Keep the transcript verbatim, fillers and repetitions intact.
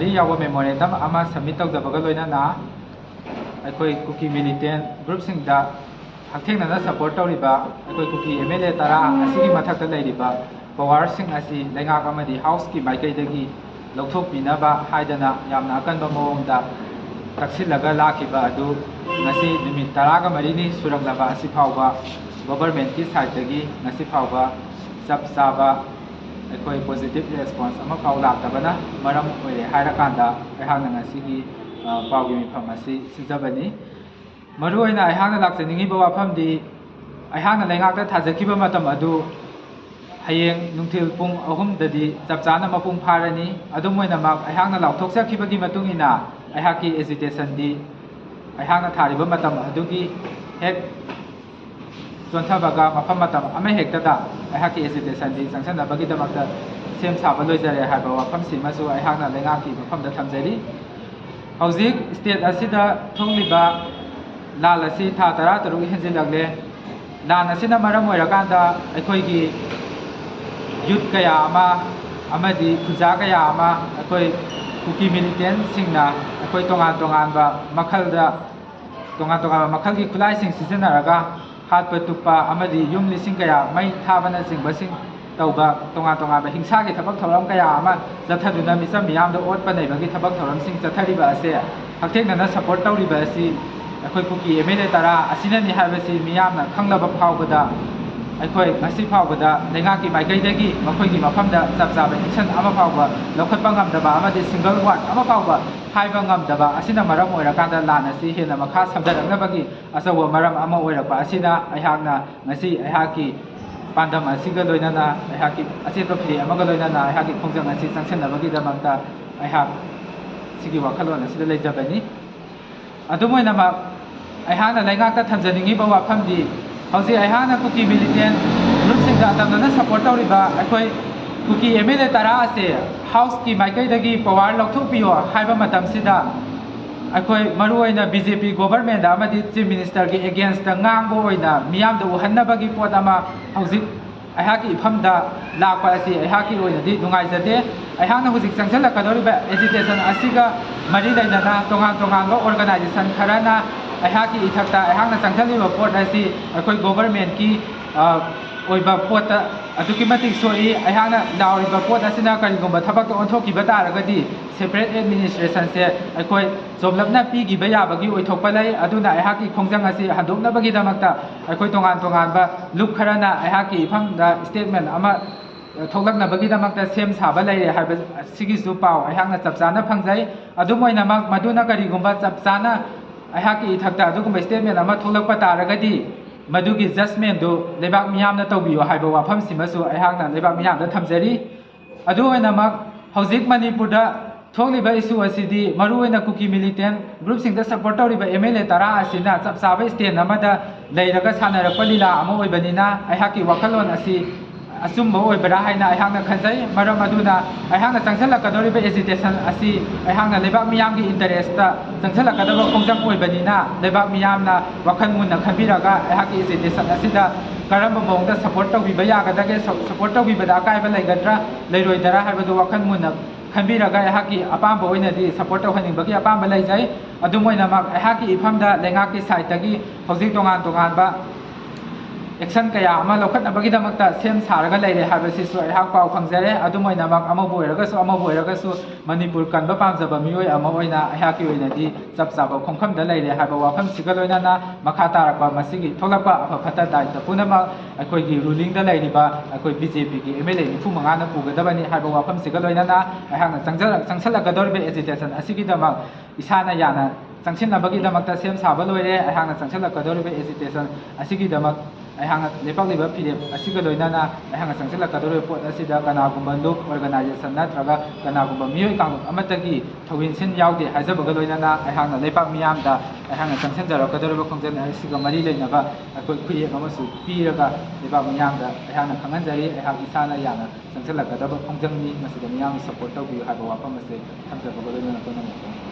ꯌꯥꯎꯕ ꯃꯦꯃꯣꯔꯦꯟꯗꯝ ꯑꯃ ꯁꯕꯃꯤꯠ ꯇꯧꯖꯕꯒ ꯂꯣꯏꯅꯅ ꯑꯩꯈꯣꯏ ꯀꯨꯀꯤ ꯃꯤꯂꯤꯇꯦꯟ ꯒ꯭ꯔꯨꯞꯁꯤꯡꯗ ꯍꯛꯊꯦꯡꯅꯅ ꯁꯄꯣꯔꯠ ꯇꯧꯔꯤꯕ ꯑꯩꯈꯣꯏ ꯀꯨꯀꯤ ꯑꯦꯝ ꯑꯦꯜ ꯑꯦ ꯇꯔꯥ ꯑꯁꯤꯒꯤ ꯃꯊꯛꯇ ꯂꯩꯔꯤꯕ ꯄꯋꯥꯔꯁꯤꯡ ꯑꯁꯤ ꯂꯩꯉꯥꯛ ꯑꯃꯗꯤ ꯍꯥꯎꯁꯀꯤ ꯃꯥꯏꯀꯩꯗꯒꯤ ꯂꯧꯊꯣꯛꯄꯤꯅꯕ ꯍꯥꯏꯗꯅ ꯌꯥꯝꯅ ꯑꯀꯟꯕ ꯃꯑꯣꯡꯗ ꯇꯛꯁꯤꯜꯂꯒ ꯂꯥꯛꯈꯤꯕ ꯑꯗꯨ ꯉꯁꯤ ꯅꯨꯃꯤꯠ ꯇꯔꯥꯒ ꯃꯔꯤꯅꯤ ꯁꯨꯔꯛꯂꯕ ꯑꯁꯤ ꯐꯥꯎꯕ ꯒꯣꯚꯔꯟꯃꯦꯟꯠꯀꯤ ꯁꯥꯏꯠꯇꯒꯤ ꯉꯁꯤ ꯐꯥꯎꯕ ꯆꯞ ꯆꯥꯕ ꯑꯩꯈꯣꯏ ꯄꯣꯖꯤꯇꯤꯚ ꯔꯦꯁꯄꯣꯟꯁ ꯑꯃꯐꯥꯎ ꯂꯥꯛꯇꯕꯅ ꯃꯔꯝ ꯑꯣꯏꯔꯦ ꯍꯥꯏꯔꯀꯥꯟꯗ ꯑꯩꯍꯥꯛꯅ ꯉꯁꯤꯒꯤ, ꯑ, ꯄꯥꯎꯒꯤ ꯃꯤꯐꯝ ꯑꯁꯤ ꯁꯤꯟꯖꯕꯅꯤ꯫ ꯃꯔꯨꯑꯣꯏꯅ ꯑꯩꯍꯥꯛꯅ ꯂꯥꯛꯆꯅꯤꯡꯉꯤꯕ ꯋꯥꯐꯝꯗꯤ, ꯑꯩꯍꯥꯛꯅ ꯂꯩꯉꯥꯛꯇ ꯊꯥꯖꯈꯤꯕ ꯃꯇꯝ ꯑꯗꯨ ꯍꯌꯦꯡ ꯅꯨꯡꯊꯤꯜ ꯄꯨꯡ ꯑꯍꯨꯝꯗꯗꯤ ꯆꯞ ꯆꯥꯅ ꯃꯄꯨꯡ ꯐꯥꯔꯅꯤ꯫ ꯑꯗꯨꯝ ꯑꯣꯏꯅꯃꯛ, ꯑꯩꯍꯥꯛꯅ ꯂꯥꯎꯊꯣꯛꯆꯈꯤꯕꯒꯤ ꯃꯇꯨꯡ ꯏꯟꯅ ꯑꯩꯍꯥꯛꯀꯤ ꯑꯦꯖꯤꯇꯦꯁꯟꯗꯤ ꯑꯩꯍꯥꯛꯅ ꯊꯥꯔꯤꯕ ꯃꯇꯝ ꯑꯗꯨꯒꯤ ꯍꯦꯛ ꯆꯣꯟꯊꯕꯒ ꯃꯐꯝ ꯃꯇꯝ ꯑꯃꯍꯦꯛꯇꯗ ꯑꯩꯍꯥꯛꯀꯤ ꯑꯦꯖꯤꯇꯦꯁꯟꯗꯤ ꯆꯪꯁꯤꯟꯅꯕꯒꯤꯗꯃꯛꯇ ꯁꯦꯝ ꯁꯥꯕ ꯂꯣꯏꯖꯔꯦ ꯍꯥꯏꯕ ꯋꯥꯐꯝꯁꯤꯃꯁꯨ ꯑꯩꯍꯥꯛꯅ ꯂꯩꯉꯥꯛꯀꯤ ꯃꯐꯝꯗ ꯊꯝꯖꯔꯤ꯫ ꯍꯧꯖꯤꯛ ꯁ꯭ꯇꯦꯠ ꯑꯁꯤꯗ ꯊꯣꯛꯂꯤꯕ ꯂꯥꯟ ꯑꯁꯤ ꯊꯥ ꯇꯔꯥ ꯇꯔꯨꯛ ꯍꯦꯟꯖꯤꯜꯂꯛꯂꯦ꯫ ꯂꯥꯟ ꯑꯁꯤꯅ ꯃꯔꯝ ꯑꯣꯏꯔꯀꯥꯟꯗ ꯑꯩꯈꯣꯏꯒꯤ ꯌꯨꯠ ꯀꯌꯥ ꯑꯃ ꯑꯃꯗꯤ ꯈꯨꯟꯖꯥ ꯀꯌꯥ ꯑꯃ ꯑꯩꯈꯣꯏ ꯀꯨꯀꯤ ꯃꯤꯂꯤꯇꯦꯟꯁꯤꯡꯅ ꯑꯩꯈꯣꯏ ꯇꯣꯉꯥꯟ ꯇꯣꯉꯥꯟꯕ ꯃꯈꯜꯗ, ꯇꯣꯉꯥꯟ ꯇꯣꯉꯥꯟꯕ ꯃꯈꯜꯒꯤ ꯈꯨꯠꯂꯥꯏꯁꯤꯡ ꯁꯤꯖꯤꯟꯅꯔꯒ ꯍꯥꯠꯄ ꯇꯨꯞꯄ ꯑꯃꯗꯤ ꯌꯨꯝ ꯂꯤꯁꯤꯡ ꯀꯌꯥ ꯃꯩ ꯊꯥꯕꯅꯆꯤꯡꯕꯁꯤꯡ ꯇꯧꯕ ꯇꯣꯉꯥꯟ ꯇꯣꯉꯥꯟꯕ ꯍꯤꯡꯁꯥꯒꯤ ꯊꯕꯛ ꯊꯧꯔꯝ ꯀꯌꯥ ꯑꯃ ꯆꯠꯊꯗꯨꯅ ꯃꯤꯆꯝ ꯃꯤꯌꯥꯝꯗ ꯑꯣꯠꯄ ꯅꯩꯕꯒꯤ ꯊꯕꯛ ꯊꯧꯔꯝꯁꯤꯡ ꯆꯠꯊꯔꯤꯕ ꯑꯁꯦ ꯍꯛꯊꯦꯡꯅꯅ ꯁꯄꯣꯔꯠ ꯇꯧꯔꯤꯕ ꯑꯁꯤ ꯑꯩꯈꯣꯏ ꯀꯨꯀꯤ ꯑꯦꯝ ꯑꯦꯜ ꯑꯦ ꯇꯔꯥ ꯑꯁꯤꯅꯅꯤ ꯍꯥꯏꯕꯁꯤ ꯃꯤꯌꯥꯝꯅ ꯈꯪꯂꯕ ꯐꯥꯎꯕꯗ ꯑꯩꯈꯣꯏ ꯉꯁꯤ ꯐꯥꯎꯕꯗ ꯂꯩꯉꯥꯛꯀꯤ ꯃꯥꯏꯀꯩꯗꯒꯤ ꯃꯈꯣꯏꯒꯤ ꯃꯐꯝꯗ ꯆꯞ ꯆꯥꯕ action ꯑꯃ ꯐꯥꯎꯕ ꯂꯧꯈꯠꯄ ꯉꯝꯗꯕ ꯑꯃꯗꯤ single word ꯑꯃ ꯐꯥꯎꯕ ꯍꯥꯏꯕ ꯉꯝꯗꯕ ꯑꯁꯤꯅ ꯃꯔꯝ ꯑꯣꯏꯔꯀꯥꯟꯗ ꯂꯥꯟ ꯑꯁꯤ ꯍꯦꯟꯅ ꯃꯈꯥ ꯁꯝꯊꯔꯛꯅꯕꯒꯤ ꯑꯆꯧꯕ ꯃꯔꯝ ꯑꯃ ꯑꯣꯏꯔꯛꯄ ꯑꯁꯤꯅ ꯑꯩꯍꯥꯛꯅ ꯉꯁꯤ ꯑꯩꯍꯥꯛꯀꯤ ꯄꯥꯟꯗꯝ ꯑꯁꯤꯒ ꯂꯣꯏꯅꯅ ꯑꯩꯍꯥꯛꯀꯤ ꯑꯆꯦꯠꯄ ꯐꯤꯔꯦꯞ ꯑꯃꯒ ꯂꯣꯏꯅꯅ ꯑꯩꯍꯥꯛꯀꯤ ꯈꯣꯡꯖꯪ ꯑꯁꯤ ꯆꯪꯁꯤꯟꯅꯕꯒꯤꯗꯃꯛꯇ ꯑꯩꯍꯥꯛ ꯁꯤꯒꯤ ꯋꯥꯈꯜꯂꯣꯟ ꯑꯁꯤꯗ ꯂꯩꯖꯕꯅꯤ꯫ ꯑꯗꯨꯝ ꯑꯣꯏꯅꯃꯛ, ꯑꯩꯍꯥꯛꯅ ꯂꯩꯉꯥꯛꯇ ꯊꯝꯖꯅꯤꯡꯉꯤꯕ ꯋꯥꯐꯝꯗꯤ, ꯍꯧꯖꯤꯛ ꯑꯩꯍꯥꯛꯅ ꯀꯨꯀꯤ ꯃꯤꯂꯤꯇꯦꯟ ꯒ꯭ꯔꯨꯞꯁꯤꯡꯗ ꯑꯇꯝꯅꯅ ꯁꯄꯣꯔꯠ ꯇꯧꯔꯤꯕ ꯑꯩꯈꯣꯏ ꯀꯨꯀꯤ ꯑꯦꯝ ꯑꯦꯜ ꯑꯦ ꯇꯔꯥ ꯑꯁꯦ ꯍꯥꯎꯁꯀꯤ ꯃꯥꯏꯀꯩꯗꯒꯤ ꯄꯋꯥꯔ ꯂꯧꯊꯣꯛꯄꯤꯌꯣ ꯍꯥꯏꯕ ꯃꯇꯝꯁꯤꯗ, ꯑꯩꯈꯣꯏ ꯃꯔꯨꯑꯣꯏꯅ ꯕꯤ ꯖꯦ ꯄꯤ ꯒꯣꯚꯔꯟꯃꯦꯟꯗ ꯑꯃꯗꯤ ꯆꯤꯐ ꯃꯤꯅꯤꯁꯇꯔꯒꯤ ꯑꯦꯒꯦꯟꯁꯇ ꯉꯥꯡꯕ ꯑꯣꯏꯅ ꯃꯤꯌꯥꯝꯗ ꯎꯍꯟꯅꯕꯒꯤ ꯄꯣꯠ ꯑꯃ ꯍꯧꯖꯤꯛ ꯑꯩꯍꯥꯛꯀꯤ ꯏꯐꯝꯗ ꯂꯥꯛꯄ ꯑꯁꯤ ꯑꯩꯍꯥꯛꯀꯤ ꯑꯣꯏꯅꯗꯤ ꯅꯨꯡꯉꯥꯏꯖꯗꯦ꯫ ꯑꯩꯍꯥꯛꯅ ꯍꯧꯖꯤꯛ ꯆꯪꯁꯤꯜꯂꯛꯀꯗꯧꯔꯤꯕ ꯑꯦꯖꯤꯇꯦꯁꯟ ꯑꯁꯤꯒ ꯃꯔꯤ ꯂꯩꯅꯅ ꯇꯣꯉꯥꯟ ꯇꯣꯉꯥꯟꯕ ꯑꯣꯔꯒꯅꯥꯏꯖꯦꯁꯟ ꯈꯔꯅ ꯑꯩꯍꯥꯛꯀꯤ ꯏꯊꯛꯇ ꯑꯩꯍꯥꯛꯅ ꯆꯪꯁꯤꯜꯂꯤꯕ ꯄꯣꯠ ꯑꯁꯤ ꯑꯩꯈꯣꯏ ꯒꯣꯚꯔꯟꯃꯦꯟꯠꯀꯤ ꯑꯣꯏꯕ ꯄꯣꯠꯇ ꯑꯗꯨꯛꯀꯤ ꯃꯇꯤꯛ ꯁꯣꯛꯏ꯫ ꯑꯩꯍꯥꯛꯅ ꯂꯥꯎꯔꯤꯕ ꯄꯣꯠ ꯑꯁꯤꯅ ꯀꯔꯤꯒꯨꯝꯕ ꯊꯕꯛꯇ ꯑꯣꯟꯊꯣꯛꯈꯤꯕ ꯇꯥꯔꯒꯗꯤ ꯁꯦꯄꯔꯦꯠ ꯑꯦꯗꯃꯤꯅꯤꯁꯇ꯭ꯔꯦꯁꯟꯁꯦ ꯑꯩꯈꯣꯏ ꯆꯣꯝꯂꯞꯅ ꯄꯤꯈꯤꯕ ꯌꯥꯕꯒꯤ ꯑꯣꯏꯊꯣꯛꯄ ꯂꯩ꯫ ꯑꯗꯨꯅ ꯑꯩꯍꯥꯛꯀꯤ ꯈꯣꯡꯖꯪ ꯑꯁꯤ ꯍꯟꯗꯣꯛꯅꯕꯒꯤꯗꯃꯛꯇ ꯑꯩꯈꯣꯏ ꯇꯣꯉꯥꯟ ꯇꯣꯉꯥꯟꯕ ꯂꯨꯞ ꯈꯔꯅ ꯑꯩꯍꯥꯛꯀꯤ ꯏꯐꯝꯗ ꯁ꯭ꯇꯦꯠꯃꯦꯟ ꯑꯃ ꯊꯣꯛꯂꯛꯅꯕꯒꯤꯗꯃꯛꯇ ꯁꯦꯝ ꯁꯥꯕ ꯂꯩꯔꯦ ꯍꯥꯏꯕ ꯑꯁꯤꯒꯤꯁꯨ ꯄꯥꯎ ꯑꯩꯍꯥꯛꯅ ꯆꯞ ꯆꯥꯅ ꯐꯪꯖꯩ꯫ ꯑꯗꯨꯝ ꯑꯣꯏꯅꯃꯛ ꯃꯗꯨꯅ ꯀꯔꯤꯒꯨꯝꯕ ꯆꯞ ꯆꯥꯅ ꯑꯩꯍꯥꯛꯀꯤ ꯏꯊꯛꯇ ꯑꯗꯨꯒꯨꯝꯕ ꯁ꯭ꯇꯦꯠꯃꯦꯟ ꯑꯃ ꯊꯣꯛꯂꯛꯄ ꯇꯥꯔꯒꯗꯤ ꯃꯗꯨꯒꯤ ꯖꯁꯃꯦꯟꯗꯨ ꯂꯩꯕꯥꯛ ꯃꯤꯌꯥꯝꯅ ꯇꯧꯕꯤꯌꯨ ꯍꯥꯏꯕ ꯋꯥꯐꯝꯁꯤꯃꯁꯨ ꯑꯩꯍꯥꯛꯅ ꯂꯩꯕꯥꯛ ꯃꯤꯌꯥꯝꯗ ꯊꯝꯖꯔꯤ꯫ ꯑꯗꯨ ꯑꯣꯏꯅꯃꯛ ꯍꯧꯖꯤꯛ ꯃꯅꯤꯄꯨꯔꯗ ꯊꯣꯛꯂꯤꯕ ꯏꯁꯨ ꯑꯁꯤꯗꯤ ꯃꯔꯨꯑꯣꯏꯅ ꯀꯨꯀꯤ ꯃꯤꯂꯤꯇꯦꯟ ꯒ꯭ꯔꯨꯞꯁꯤꯡꯗ ꯁꯄꯣꯔꯠ ꯇꯧꯔꯤꯕ ꯑꯦꯝ ꯑꯦꯜ ꯑꯦ ꯇꯔꯥ ꯑꯁꯤꯅ ꯆꯞ ꯆꯥꯕ ꯁ꯭ꯇꯦꯟ ꯑꯃꯗ ꯂꯩꯔꯒ ꯁꯥꯟꯅꯔꯛꯄ ꯂꯤꯂꯥ ꯑꯃ ꯑꯣꯏꯕꯅꯤꯅ ꯑꯩꯍꯥꯛꯀꯤ ꯋꯥꯈꯜꯂꯣꯟ ꯑꯁꯤ ꯑꯆꯨꯝꯕ ꯑꯣꯏꯕ꯭ꯔꯥ ꯍꯥꯏꯅ ꯑꯩꯍꯥꯛꯅ ꯈꯟꯖꯩ꯫ ꯃꯔꯝ ꯑꯗꯨꯅ ꯑꯩꯍꯥꯛꯅ ꯆꯪꯁꯤꯜꯂꯛꯀꯗꯧꯔꯤꯕ ꯑꯦꯖꯤꯇꯦꯁꯟ ꯑꯁꯤ ꯑꯩꯍꯥꯛꯅ ꯂꯩꯕꯥꯛ ꯃꯤꯌꯥꯝꯒꯤ ꯏꯟꯇꯔꯦꯁꯇ ꯆꯪꯁꯤꯜꯂꯛꯀꯗꯕ ꯈꯣꯡꯖꯪ ꯑꯣꯏꯕꯅꯤꯅ ꯂꯩꯕꯥꯛ ꯃꯤꯌꯥꯝꯅ ꯋꯥꯈꯜ ꯃꯨꯟꯅ ꯈꯟꯕꯤꯔꯒ ꯑꯩꯍꯥꯛꯀꯤ ꯑꯦꯖꯤꯇꯦꯁꯟ ꯑꯁꯤꯗ ꯀꯔꯝꯕ ꯃꯑꯣꯡꯗ ꯁꯄꯣꯔꯠ ꯇꯧꯕꯤꯕ ꯌꯥꯒꯗꯒꯦ, ꯁꯄꯣꯔꯠ ꯇꯧꯕꯤꯕꯗ ꯑꯀꯥꯏꯕ ꯂꯩꯒꯗ꯭ꯔꯥ ꯂꯩꯔꯣꯏꯗ꯭ꯔꯥ ꯍꯥꯏꯕꯗꯨ ꯋꯥꯈꯜ ꯃꯨꯟꯅ ꯈꯟꯕꯤꯔꯒ ꯑꯩꯍꯥꯛꯀꯤ ꯑꯄꯥꯝꯕ ꯑꯣꯏꯅꯗꯤ ꯁꯄꯣꯔꯠ ꯇꯧꯍꯟꯅꯤꯡꯕꯒꯤ ꯑꯄꯥꯝꯕ ꯂꯩꯖꯩ꯫ ꯑꯗꯨꯝ ꯑꯣꯏꯅꯃꯛ ꯑꯩꯍꯥꯛꯀꯤ ꯏꯐꯝꯗ ꯂꯩꯉꯥꯛꯀꯤ ꯁꯥꯏꯠꯇꯒꯤ ꯍꯧꯖꯤꯛ ꯇꯣꯉꯥꯟ ꯇꯣꯉꯥꯟꯕ ꯑꯦꯛꯁꯟ ꯀꯌꯥ ꯑꯃ ꯂꯧꯈꯠꯅꯕꯒꯤꯗꯃꯛꯇ ꯁꯦꯝ ꯁꯥꯔꯒ ꯂꯩꯔꯦ ꯍꯥꯏꯕꯁꯤꯁꯨ ꯑꯩꯍꯥꯛ ꯄꯥꯎ ꯐꯪꯖꯔꯦ꯫ ꯑꯗꯨꯝ ꯑꯣꯏꯅꯃꯛ ꯑꯃꯕꯨ ꯑꯣꯏꯔꯒꯁꯨ ꯑꯃꯕꯨ ꯑꯣꯏꯔꯒꯁꯨ ꯃꯅꯤꯄꯨꯔ ꯀꯟꯕ ꯄꯥꯝꯖꯕ ꯃꯤꯑꯣꯏ ꯑꯃ ꯑꯣꯏꯅ ꯑꯩꯍꯥꯛꯀꯤ ꯑꯣꯏꯅꯗꯤ ꯆꯞ ꯆꯥꯕ ꯈꯣꯡꯐꯝꯗ ꯂꯩꯔꯦ ꯍꯥꯏꯕ ꯋꯥꯐꯝꯁꯤꯒ ꯂꯣꯏꯅꯅ ꯃꯈꯥ ꯇꯥꯔꯛꯄ ꯃꯁꯤꯒꯤ ꯊꯣꯛꯂꯛꯄ ꯑꯐ ꯐꯠꯇ ꯗꯥꯏꯇ ꯄꯨꯝꯅꯃꯛ ꯑꯩꯈꯣꯏꯒꯤ ꯔꯨꯂꯤꯡꯗ ꯂꯩꯔꯤꯕ ꯑꯩꯈꯣꯏ ꯕꯤ ꯖꯦ ꯄꯤꯒꯤ ꯑꯦꯝ ꯑꯦꯜ ꯑꯦ ꯅꯤꯐꯨ ꯃꯉꯥꯅ ꯄꯨꯒꯗꯕꯅꯤ ꯍꯥꯏꯕ ꯋꯥꯐꯝꯁꯤꯒ ꯂꯣꯏꯅꯅ ꯑꯩꯍꯥꯛꯅ ꯆꯪꯖꯔꯛ-, ꯆꯪꯁꯤꯜꯂꯛꯀꯗꯧꯔꯤꯕ ꯑꯦꯖꯤꯇꯦꯁꯟ ꯑꯁꯤꯒꯤꯗꯃꯛ ꯏꯁꯥꯅ ꯌꯥꯅ ꯆꯪꯁꯤꯟꯅꯕꯒꯤꯗꯃꯛꯇ ꯁꯦꯝ ꯁꯥꯕ ꯂꯣꯏꯔꯦ꯫ ꯑꯩꯍꯥꯛꯅ ꯆꯪꯁꯤꯜꯂꯛꯀꯗꯧꯔꯤꯕ ꯑꯦꯖꯤꯇꯦꯁꯟ ꯑꯁꯤꯒꯤꯗꯃꯛ ꯑꯩꯍꯥꯛꯅ ꯂꯦꯞꯄꯛꯂꯤꯕ ꯐꯤꯔꯦꯞ ꯑꯁꯤꯒ ꯂꯣꯏꯅꯅ ꯑꯩꯍꯥꯛꯅ ꯆꯪꯁꯤꯜꯂꯛꯀꯗꯧꯔꯤꯕ ꯄꯣꯠ ꯑꯁꯤꯗ ꯀꯅꯥꯒꯨꯝꯕ ꯂꯨꯞ, ꯑꯣꯔꯒꯅꯥꯏꯖꯦꯁꯟ ꯅꯠꯇ꯭ꯔꯒ ꯀꯅꯥꯒꯨꯝꯕ ꯃꯤꯑꯣꯏ ꯀꯥꯡꯂꯨꯞ ꯑꯃꯠꯇꯒꯤ ꯊꯧꯏꯟꯁꯤꯟ ꯌꯥꯎꯗꯦ ꯍꯥꯏꯖꯕꯒ ꯂꯣꯏꯅꯅ ꯑꯩꯍꯥꯛꯅ ꯂꯩꯕꯥꯛ ꯃꯤꯌꯥꯝꯗ ꯑꯩꯍꯥꯛꯅ ꯆꯪꯁꯤꯟꯖꯔꯛꯀꯗꯧꯔꯤꯕ ꯈꯣꯡꯖꯪ ꯑꯁꯤꯒ ꯃꯔꯤ ꯂꯩꯅꯕ ꯑꯩꯈꯣꯏ ꯈꯨꯌꯦꯛ ꯑꯃꯁꯨ ꯄꯤꯔꯒ ꯂꯩꯕꯥꯛ ꯃꯤꯌꯥꯝꯗ ꯑꯩꯍꯥꯛꯅ ꯈꯪꯍꯟꯖꯔꯤ꯫ ꯑꯩꯍꯥꯛ ꯏꯁꯥꯅ ꯌꯥꯅ ꯆꯪꯁꯤꯜꯂꯛꯀꯗꯕ ꯈꯣꯡꯖꯪꯅꯤ꯫ ꯃꯁꯤꯗ ꯃꯤꯌꯥꯝꯅ ꯁꯄꯣꯔꯠ ꯇꯧꯕꯤꯌꯨ ꯍꯥꯏꯕ ꯋꯥꯐꯝ ꯑꯁꯦ ꯊꯝꯖꯕꯒ ꯂꯣꯏꯅꯅ ꯄꯨꯝꯅꯃꯛꯇ